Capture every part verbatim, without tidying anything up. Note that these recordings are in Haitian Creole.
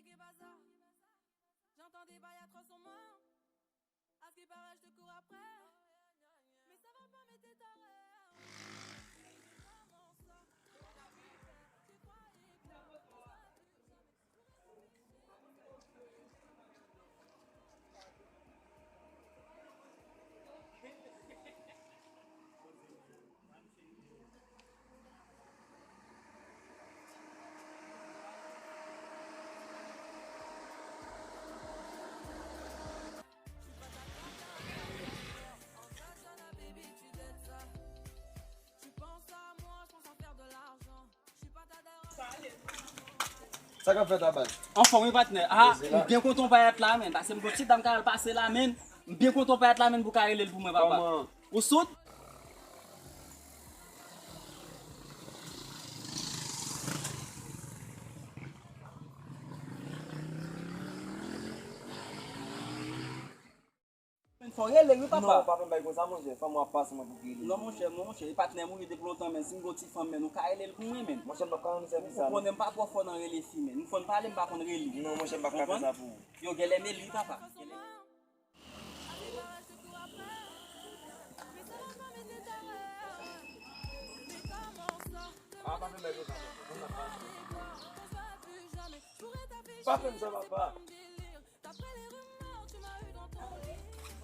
Qu'est-ce qui passe? J'entends des bails à trois cents morts. À ce qui paraît, je te cours après. Mais ça va pas, mais t'es taré. Comment ça? T'es pas hyper. Tu croyais que ça va plus jamais. Sa k ap fèt la, baz? Anfòm, wi, patnè. Ah, m byen kontan w pa t la, menn. Paske m gon ti dam k al pase la, menn. M byen kontan w pa t la, menn, pou w ka rele l pou mwen, papa. Kòman? Ou sot? Menn, fò w rele, wi, papa. Non, pa fè m bay konsa, monchè. Fanm w ap pase mwen pou ki rele. Non, monchè, non, monchè. E patnè m ou ye depi lontan, menn. Si m gon ti fanm, menn, ou ka rele l pou mwen, menn. Monchè, m p ap ka rann ou sèvis sa, non. Ou konnen m pa twò fò nan rele fi, menn. M fanm pale, m pa konn rele. Non, monchè, m p ap ka fè sa pou ou. Yo, genlè m e li, papa. Ah, pa fè m bay konsa, non. Pa fè m sa, papa.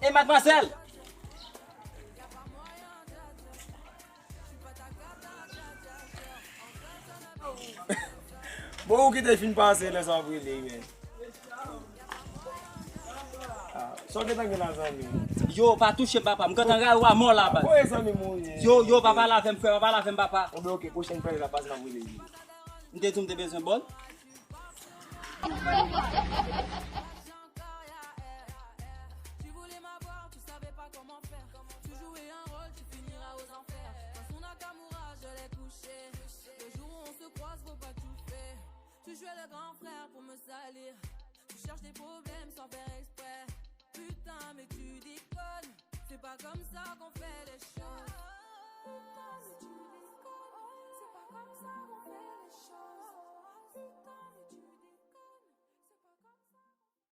E madmwazèl! Bon, ou ki te fin pase lè sa w ap rele, men. Ah, sa w gentan gen la, zanmi? Yo, pa touche m, papa. M gentan rayi w a mò la, baz. Kote zanmi m ou ye? Yo, yo, pa pale avè m, frè, pa pale avè m, papa. Bon, ben, ok, pwochèn fwa l ap pase, m ap rele li. M te di w m te bezwen bòl. Tu voulais m'avoir, tu savais pas comment faire. Tu jouais un rôle, tu finiras aux enfers. Dans son Nakamura, je l'ai couché. Le jour où on se croise, faut pas tout faire. Tu jouais le grand frère pour me salir. Tu cherches des problèmes sans faire exprès. Putain, mais tu déconnes. C'est pas comme ça qu'on fait les choses. Putain, mais tu déconnes. C'est pas comme ça qu'on fait les choses. Putain, mais